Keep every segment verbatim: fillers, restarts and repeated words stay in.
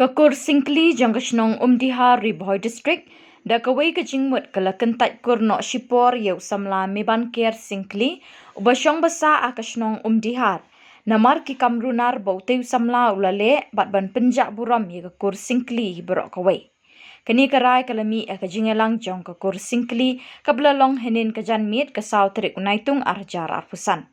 Ka kur Syngkli jong ka shnong Umdihar, Ri Bhoi District, da kawei ka jingmut ka la kyntait kur noh shipor ïa u samla Mebanker Syngkli, uba shong basa ha ka shnong Umdihar. Namar ki kam runar ba utei u samla u la leh bad ban pynjah burom ïa ka kur Syngkli hi baroh kawei. Kane ka rai ka la mih ha ka jingïalang jong ka kur Syngkli kaba la long hynnin ka janmiet ka saw tarik u Naitung ar hajar arphew san.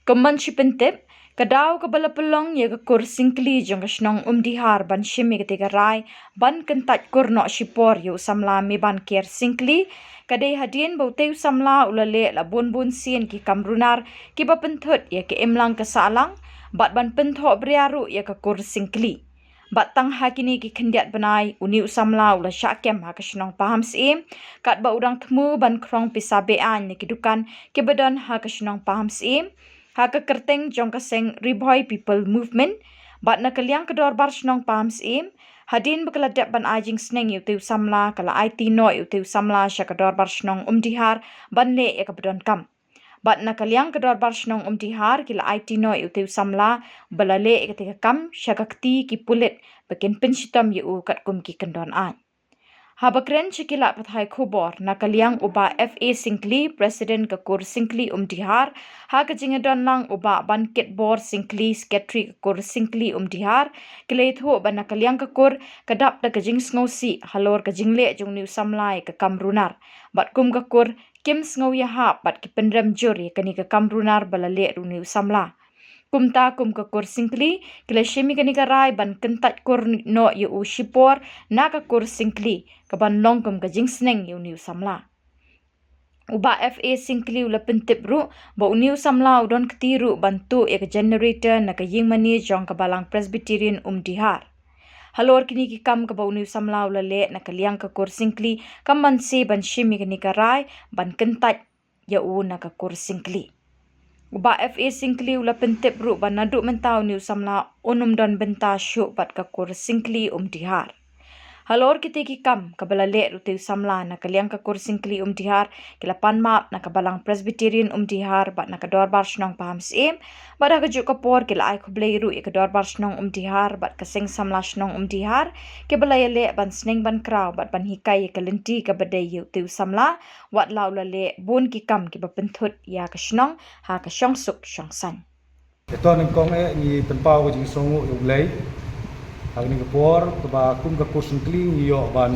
Kumban shi pyntip, ka daw kaba la pynlong ïa ka kur Syngkli jong ka shnong Umdihar ban shim ïa katei ka rai ban kyntait kur noh shipor ïa u samla Mebanker Syngkli, ka dei hadien ba utei u samla u la leh la bun bun sien ki kam runar kiba pynthut ïa ka imlang ka sahlang bad ban pynthoh bria ruh ïa ka kur Syngkli. Bad tang ha kine ki khyndiat bnai, une u samla u la shah kem ha ka shnong Pahamsyiem, katba u dang thmu ban khrong pisa be-aiñ na ki dukan kiba don ha ka shnong Pahamsyiem, ha ka kyrteng jong ka seng Ri Bhoi People Movement. Bad na ka liang ka dorbar shnong Pahamsyiem, hadien ba ka la dep ban ai jingsneng ïa utei u samla, ka la aiti noh ïa utei u samla sha ka dorbar shnong Umdihar ban leh ïa kaba donkam. Bad na ka liang ka dorbar shnong Umdihar ki la aiti noh ïa utei u samla ba la leh ïa katei ka kam sha ka kti ki pulit ba kin pynshitom ïa u katkum ki kyndon aiñ. Haba kren sha ki lad pathai khubor, na ka liang u Bah F A Syngkli, President ka kur Syngkli Umdihar, ha ka jingïadon lang u Bah Bankitbor Syngkli, Secretary ka kur Syngkli Umdihar, ki la ïathuh ba na ka liang ka kur ka dap da ka jingsngewsih halor ka jingleh jong une u samla ïa ka kam runar. Bad kum ka kur kim sngew ïahap bad ki pynrem jur ïa kane ka kam runar ba la leh da une u samla. Kumta kum ka kur Syngkli, ki la shim ïa kane ka rai ban kyntait kur noh ïa u shipor na ka kur Syngkli, kaban long kum ka jingsneng ïa une u samla. U Bah F A Syngkli u la pyntip ruh ba une u samla u don kti ruh ban tuh ïa ka generator na ka ïingmane jong ka Balang Presbyterian Umdihar. Halor kine ki kam kaba une u samla u la leh, na ka liang ka kur Syngkli kam banse ban shim ïa kane ka rai ban kyntait ïa u na ka kur Syngkli. U Bah F A Syngkli u la pyntip ruh ba naduh mynta une u samla un ym don bynta shuh bad ka kur Syngkli Umdihar. Halor kitei ki kam kaba la leh da utei u samla, na ka liang ka kur Syngkli Umdihar ki la pan map na ka Balang Presbyterian Umdihar bad na ka dorbar shnong Pahamsyiem, bad ha kajuh ka por ki la ai khublei ruh ïa ka dorbar shnong Umdihar bad ka seng samla shnong Umdihar, kiba la ïaleh ban sneng ban kraw bad ban hikai ïa ka lynti kaba dei ïa utei u samla, wat la u la leh bun ki kam kiba pynthut ïa ka shnong ha ka shongsuk shongsaiñ. Te to nyngkong eh ngi pynpaw ka jingsngewnguh ïa U Blei ha kane ka por kaba kum ka kur Syngkli ngi ïoh ban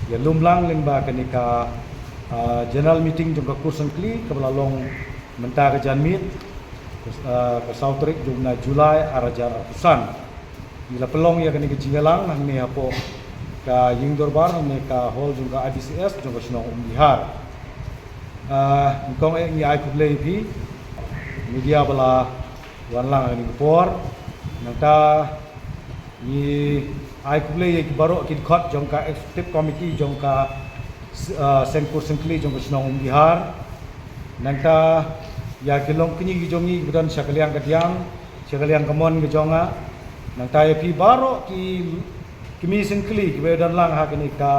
ïalum lang lyngba kane ka, ah, general meeting jong ka kur Syngkli kaba la long mynta ka janmiet, ah, ka saw tarik jong u bnai July ar hajar arphew san. Ngi la pynlong ïa kane ka jingïalang hangne hapoh ka ïing dorbar, hangne ka hall jong ka I B C S jong ka shnong Umdihar. Ah, nyngkong eh ngi ai khublei ïa phi media ba la wan lang ha kane ka por. Nangta ngi ai khublei ïa ki baroh ki dkhot jong ka executive committee jong ka, ah, seng kur Syngkli jong ka shnong Umdihar. Nangta ïa ki longkñi ki jong ngi kiba don sha ka liang ka diang, sha ka liang ka mon ka jong nga. Nangta ïa phi baroh ki kmie Syngkli kiba ïadon lang ha kane ka,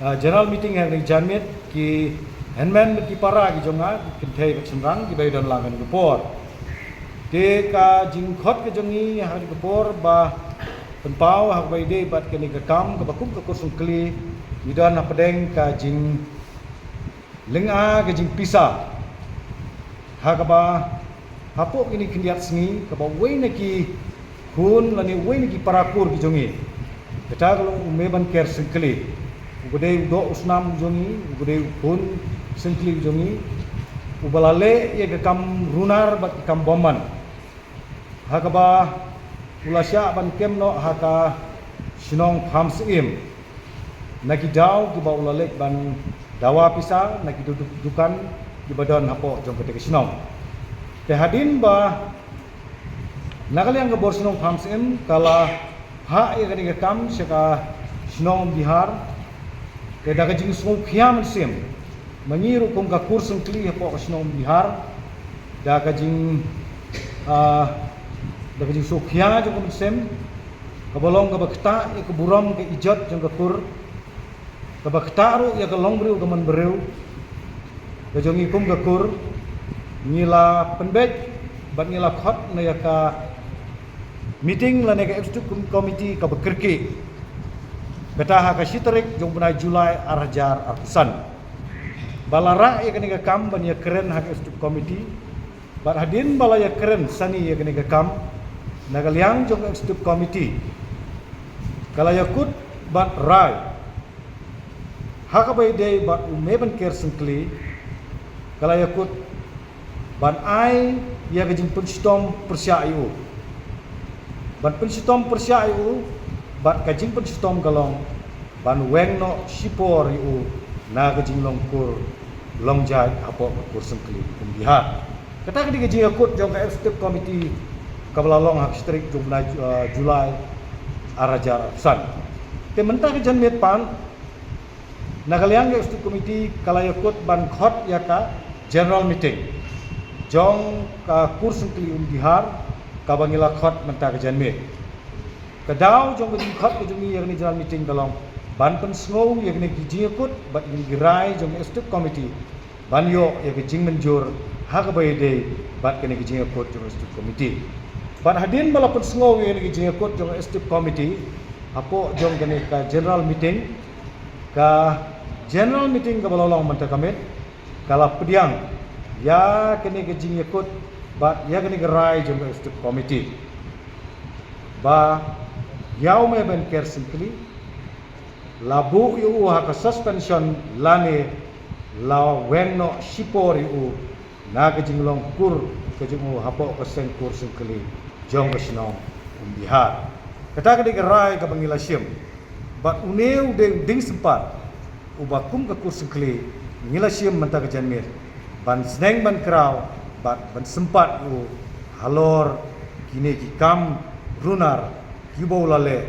ah, general meeting ha kane ka janmiet, ki hynmen bad ki para ki jong nga, ki kynthei bad shynrang kiba ïadon lang ha kane ka por. Te ka jingkhot ka jong ngi ha kane ka por ba pynpaw ha kaba ïadei bad kane ka kam kaba kum ka kur Syngkli ngi don hapdeng ka jing lynga ka jingpisa. Ha kaba hapoh kine khyndiat sngi kaba uwei na ki khun lane uwei na ki para kur ki jong ngi, kata ka long u Mebanker Syngkli, uba dei u doh u snam u jong ngi, uba dei u khun Syngkli u jong ngi, uba la leh ïa ka kam runar bad ka kam bymman. Ha kaba u la shah ban kem noh ha ka shnong Pahamsyiem na ki daw kiba u la leit ban dawa pisa na ki du-, du-, dukan kiba don hapoh jong kata ka shnong. Te hadien ba na ka liang ka bor shnong Pahamsyiem ka la phah ïa kane ka kam sha ka shnong Umdihar, te da ka jingsngewkhia mynsiem, ma ngi ruh kum ka kur Syngkli hapoh ka shnong Umdihar, da ka jing, ah, da ka jingsngewkhia jong ka mynsiem, kaba long kaba ktah ïa ka burom ka ijot jong ka kur, kaba ktah ruh ïa ka longbriew ka manbriew ka jong ngi kum ka kur, ngi la pynbeit bad ngi la khot na ïa ka Meeting lane ka executive committee kaba kyrkieh, kata ha ka shi tarik jong u bnai July ar hajar arphew san, ba la rah ïa kane ka kam ban ïakren ha ka executive committee. Bad hadien ba la ïakren sani ïa kane ka kam, na ka liang jong ka executive committee ka la ïakut bad rai ha kaba ïadei bad u Meibanker Syngkli, ka la ïakut ban ai ïa ka jingpynshitom pyrshah ïa u, ban pynshitom pyrshah ïa u, bad ka jingpynshitom ka long ban weng noh shipor ïa u na ka jinglong kur long jait hapoh ka kur Syngkli Umbihar. Kata ka dei ka jingïakut jong ka executive committee kaba la long ha ka shi tarik jong u bnai, uh, July ar hajar arphew san. Te mynta ka janmiet pat, na ka liang ka executive committee ka la ïakut ban khot ïa ka general meeting jong ka kur Syngkli Umbihar, kaba ngi la khot mynta ka janmiet. Ka daw jong ka jingkhot ka jong ngi ïa kane general meeting ka long ban pynsngew ïa kane ka jingïakut bad ïa kane ka rai jong ka executive committee, ban ïoh ïa ka jingmynjur ha kaba ïadei bad kane ka jingïakut jong ka executive committee. Bad hadien ba la pynsngew ïa kane ka jingïakut jong ka executive committee, hapoh jong kane ka general meeting, ka general meeting kaba la long mynta ka miet, ka la pdiang ïa kane ka jingïakut bad ïa kane ka rai jong ka executive committee, ba ïa u Meibanker Syngkli la buh ïa u ha ka suspension lane la weng noh shipor ïa u na ka jinglong kur ka jong u hapoh ka seng kur Syngkli jong ka shnong Umbihar. Kata ka dei ka rai kaba ngi la shim. Bad une u dei u dieng sympat uba kum ka kur Syngkli ngi la shim mynta ka janmiet ban sneng ban kraw bad ban sympat ïa u halor kine ki kam runar kiba u la leh,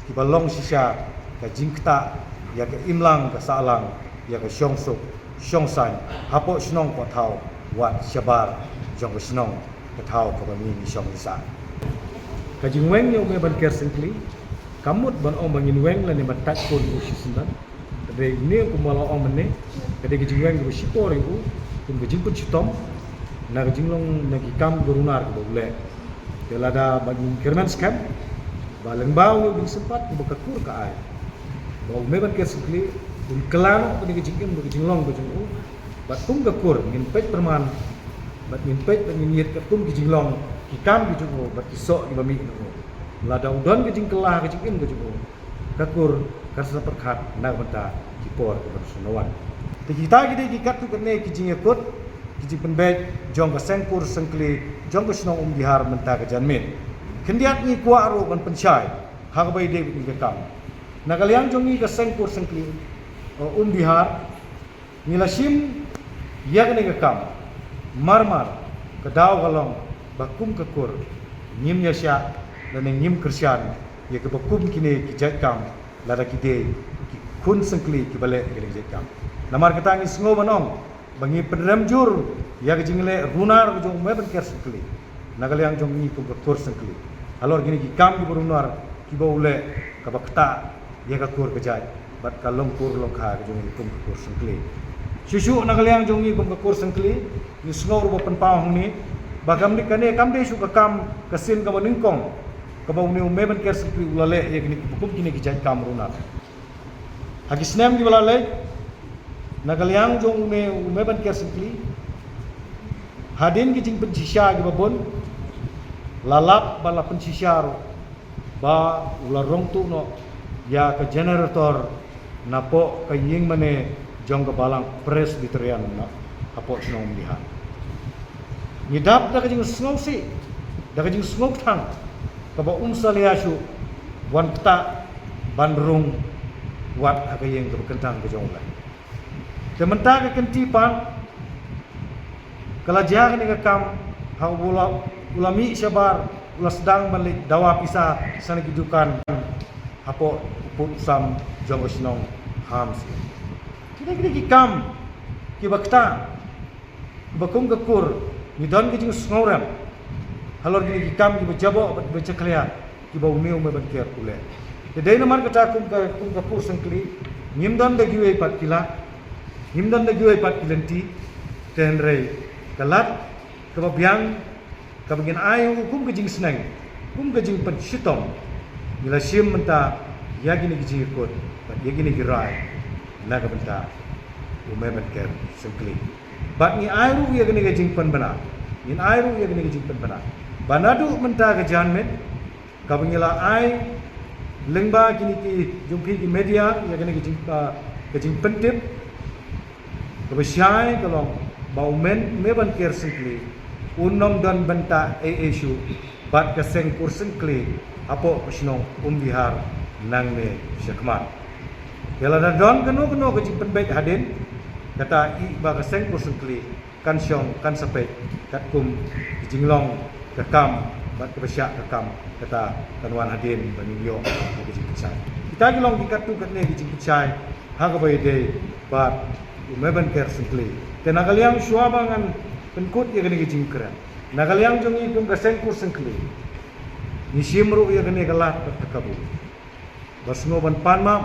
kiba long shisha ka jingktah ïa ka imlang ka sahlang, ïa ka shongsuk shongsaiñ hapoh shnong hapoh thaw, wat shabar jong ka shnong ka thaw kaba ngi ngi shong ngi sah. Ka jingweng ïa u Meibanker Syngkli kam mut ban ong ba ngin weng lane ban tait khun ïa u shisyndon. Hynrei une kumba la ong mynne, ka dei ka jingweng kaba shipor ïa u kum ka jingpynshitom na ka jinglong na ki kam kiba runar kiba u leh. Te lada ba ngin kyrmen skhem ba lyngba une u dieng sympat uba ka kur ka ai, ba u Meibanker Syngkli un kylla noh kane ka jingim bad ka jinglong ka jong u, bad kum ka kur ngin peit pyrman bad ngin peit bad ngin ïit katkum ki jinglong ki kam ki jong u bad ki soh kiba mih na u. Lada u don ka jingkylla ka jingim ka jong u, ka kur kan sa pyrkhat na ka bynta ki por kiban sa wan. Te kita ki dei ki katto katne ki jingïakut, ki jingpynbeit jong ka seng kur Syngkli jong ka shnong Umbihar mynta ka janmiet. Khyndiat ngi kwah ruh ban pynshai ha kaba ïadei bad kane ka kam. Na ka liang jong ngi ka seng kur Syngkli, uh, Umbihar, ngi la shim ïa kane ka kam marmar. Ka daw ka long ba kum ka kur ngim ïasyah lane ngim kyrshan ïa kiba kum kine ki jait kam, lada ki dei ki khun Syngkli kiba leh ïa kine ki jait kam. Namar kata ngi sngew ban ong ba ngi pynrem jur ïa ka jingleh runar ka jong u Meibanker Syngkli na ka liang jong ngi kum ka kur Syngkli halor kine ki kam kiba runar kiba u leh, kaba ktah ïa ka kur ka jait bad ka long kur long kha ka jong ngi kum ka kur Syngkli. Shuh shuh na ka liang jong ngi kum ka kur Syngkli, ngi sngew ruh ba pynpaw hangne ba kam dei, kane kam dei shuh ka kam ka sien kaba nyngkong kaba une u Meibanker Syngkli u la leh ïa kine kiba kum kine ki jait kam runar. Ha ki snem kiba la leit, na ka liang jong une u Meibanker Syngkli, hadien ki jingpynshisha kiba bun, la lap ba la pynshisha ruh ba u la rong tuh noh ïa ka generator napoh ka ïing mane jong ka balang Presbyterian na hapoh shnong Umbihar. Ngi dap da ka jingsngewsih, da ka jingsngewtang kaba um salia shuh wan ktah ban rung wat ha ka ïing kaba kyntang ka jong u Blei. Te mynta ka kynti pat ka la jia kane ka kam, ha u la, u la mih shabar, u la sdang ban leit dawa pisa sha ki dukan hapoh u pud u sam jong ka shnong Hamsi. Kine kine ki kam kiba ktah ba kum ka kur ngi don ka jingsngewrem halor kine ki kam kiba jaboh bad kiba jakhlia kiba une u Meibanker u leh. Te dei namar kata kum ka, kum ka kur Syngkli ngim don da kiwei pat ki lad, ngim don da kiwei pat ki lynti, te hynrei ka lad kaba biang kaba ngin ai ïa u kum ka jingsneng Kum ka jingpynshitom, ngi la shim mynta ïa kine ki jingkut bad ïa kine ki rai na ka bynta u Mei Banker Syngkli. Bad ngi ai ruh ïa kane ka jingpynbna, ngin ai ruh ïa kane ka jingpynbna ba naduh mynta ka janmiet kaba ngi la ai lyngba kine ki jong phi ki media ïa kane ka jing, ah, ka jingpyntip, kaba shai ka long ba u Mei, Mei Banker Syngkli un ym don bynta ei ei shuh bad ka seng kur Syngkli hapoh ka shnong Umdihar nangne shakhmat. Ïa lada don kano kano ka jingpynbeit hadien, kata i ba ka seng kur Syngkli kan shong kan sa peit katkum ki jinglong ka kam bad kaba shah ka kam, kata kan wan hadien ba ngin ïoh ïa ka jingpynshai. Kita ki long ki katto katne ki jingpynshai ha kaba ïadei bad u Mei Banker Syngkli. Te na ka liang shuwa ba ngan pynkut ïa kane ka jingkren, na ka liang jong ngi kum ka seng kur Syngkli, ngi shim ruh ïa kane ka lad bad ka kabu ba sngew ban pan map,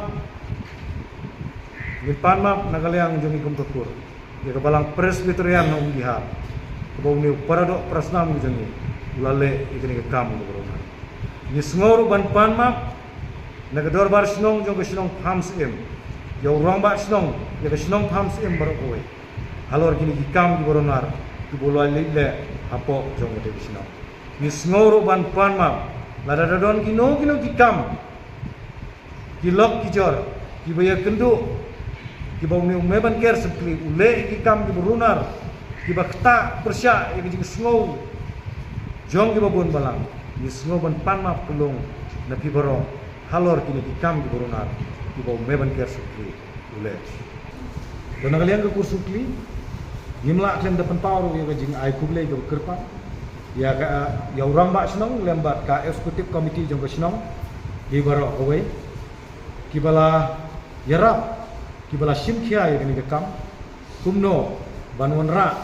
ngin pan map na ka liang jong ngi kum ka kur ïa ka Balang Presbyterian na Umdihar, kaba une u paradoh parasnam jong ngi u la leh ïa kane ka kam kaba runar. Ngi sngew ruh ban pan map na ka dorbar shnong jong ka shnong Pamsyiem, ïa u rangbah shnong ïa ka shnong Pamsyiem baroh kawei halor kine ki kam kiba runar kiba u la leit leh hapoh jong kata ka shnong. Ngi sngew ruh ban pan map lada da don kino kino ki kam, ki lok ki jor kiba ïakynduh, kiba une u Mei Banker Syngkli u leh ki kam kiba runar, kiba ktah pyrshah ïa ka jingsngew jong kiba bun balang. Ngi sngew ban pan map kyllung na phi baroh halor kine ki kam kiba runar kiba u Mei Banker Syngkli u leh. Te na ka liang ka kur Syngkli, ngim lah khlem da pynpaw ruh ïa ka jingai khublei kaba kyrpang ïa ka, ïa u rangbah shnong lem bad ka executive committee jong ka shnong, ki baroh kawei kiba la ïarap, kiba la shim khia ïa kane ka kam kumno ban wanrah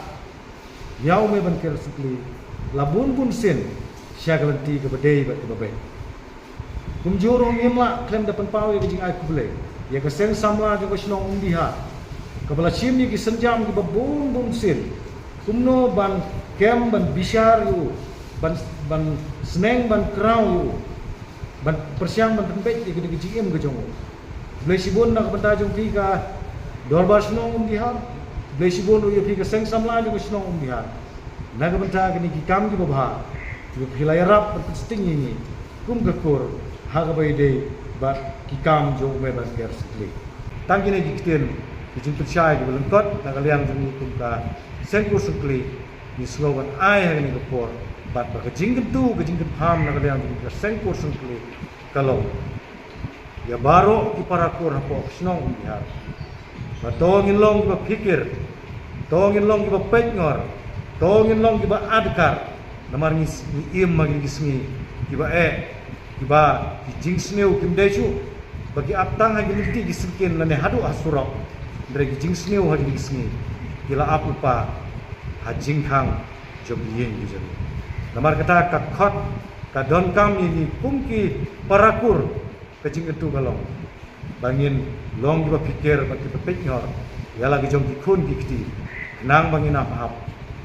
ïa u Mei Banker Syngkli la bun bun sien sha ka lynti kaba dei bad kaba beit. Kumjuh ruh ngim lah khlem da pynpaw ïa ka jingai khublei ïa ka seng samla jong ka shnong Umdihar, kaba la shim ïa ki sienjam kiba bun bun sien kumno ban kem ban bishar ïa u, ban, ban sneng ban kraw ïa u, ban pyrshang ban pynbeit ïa ka, ïa ka jingim ka jong u. Khublei shibun na ka bynta jong phi ka dorbar shnong Umdihar. Khublei shibun ruh ïa phi ka seng samla jong ka shnong Umdihar na ka bynta kine ki kam kiba bha kiba phi la ïarap ban pynsting ïa ngi kum ka kur ha kaba ïadei bad ki kam jong u Mei Banker Syngkli. Tang kine ki ktien ki jingpynshai kiba lyngkot na ka liang jong ngi kum ka seng kur Syngkli, ngi sngew ban ai ha kane ka por bad ba ka jingkyntu ka jingkynpham na ka liang jong ngi ka seng kur Syngkli ka long ïa baroh ki para kur hapoh ka shnong Umdihar ba to ngin long kiba phikir, to ngin long kiba peitngor, to ngin long kiba adkar. Namar ngi s-, ngi im ha kine ki sngi kiba eh, kiba ki jingsniew kim dei shuh ba ki ap tang ha ki lynti ki syngkien lane haduh ha surok. Hynrei ki jingsniew ha kine ki sngi ki la ap lypa ha jingkhang jong ki ïing ki jong ngi. Namar kata ka khot ka donkam ïa ngi kum ki para kur, ka jingkyntu ka long ba ngin long kiba phikir bad kiba peitngor ïa la ki jong ki khun ki kti, khnang ba ngin ap hap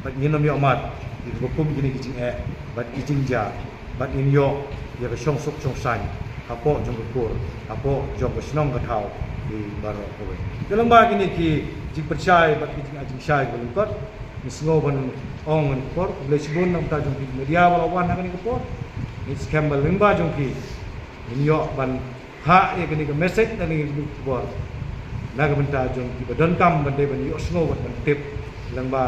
bad ngin ym ïoh mad ïa kiba kum kine ki jingeh bad ki jingjia, bad ngin ïoh ïa ka shongsuk shongsaiñ hapoh jong ka kur, hapoh jong ka shnong ka thaw ki baroh kawei. Te lyngba kine ki jingpynshai bad ki jingai jingshai kiba lyngkot, ngi sngew ban ong ngan ka por khublei shibun na ka bynta jong ki media ba la wan ha kane ka por. Ngi skhem ba lyngba jong ki ngin ïoh ban phah ïa kane ka message na kane ka khubor na ka bynta jong kiba donkam ban dei ban ïohsngew bad ban tip lyngba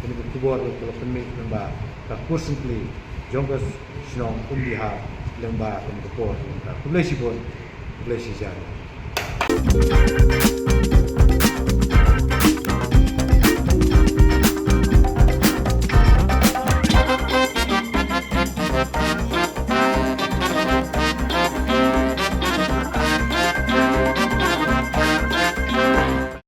kane ka khubor ba la pynmih lyngba ka kur Syngkli jong ka shnong Umdihar lyngba kane ka por. Khublei shibun, khublei shihajar.